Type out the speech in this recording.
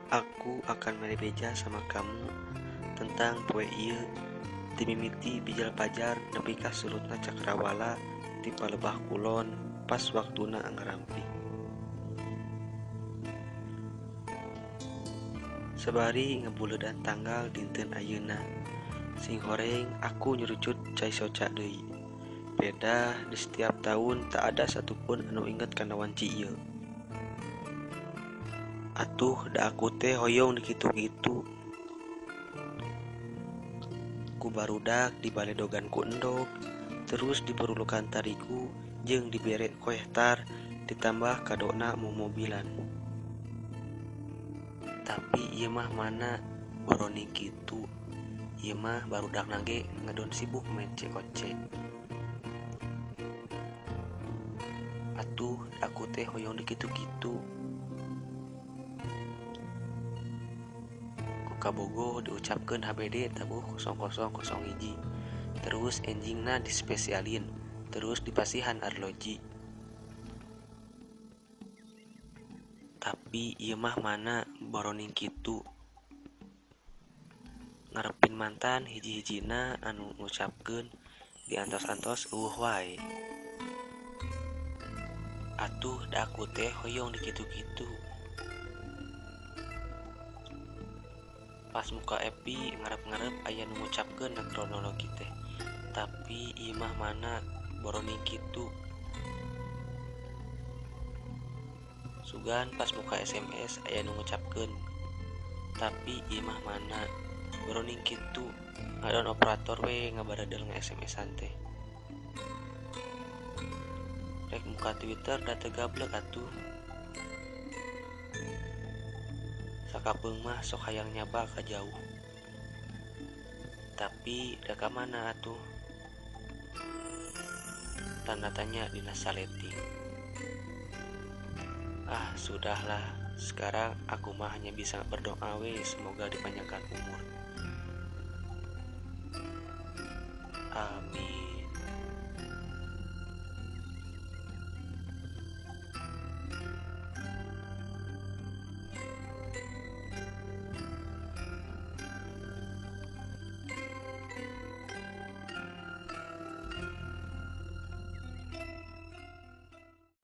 Aku akan mere beja sama kamu tentang poe ieu ti mimiti bijil pajar nepi ka surutna cakrawala ti palebah kulon pas waktuna ngarampih. Sabari ngebuledan tanggal dinten ayeuna, sing horeng aku nyurucut cai soca deui. Beda di setiap tahun tak ada satupun anu inget kana wanci ieu. Atuh da aku teh hoyong dikitu-kitu. Ku barudak dibaledogan ku endog, terus diperulukan tarigu jeung dibere koehtar ditambah kadona momobilan. Tapi ieu mah mana boroning kitu. Ieu mah barudakna ge ngedon sibuk main cekoce. Atuh aku teh hoyong dikitu-kitu. Ku kabogoh diucapkeun HBD tabuh 0001. Terus enjingna dispesialin, terus dipasihan arloji. Tapi ieu mah mana boroning kitu. Ngarepin mantan hiji-hijina anu ngucapkeun diantos-antos eueuh wae. Atuh da aku teh hoyong dikitu-kitu. Pas muka Epi ngarep-ngarep aya nu ngucapkeun na kronologi teh. Tapi ieu mah mana boroning kitu. Sugan pas muka SMS aya nu ngucapkeun. Tapi ieu mah mana boroning kitu. Ngadon operator we ngabaradel nge-SMS-an teh. Rek muka Twitter da teu gablek atuh. Sakapeung mah sok hayang nyaba ka jauh. Tapi da ka mana atuh? Tanda tanya dina saleting. Ah, sudahlah. Sekarang aku mah hanya bisa berdoa we semoga dipanjangkan umur. Amin.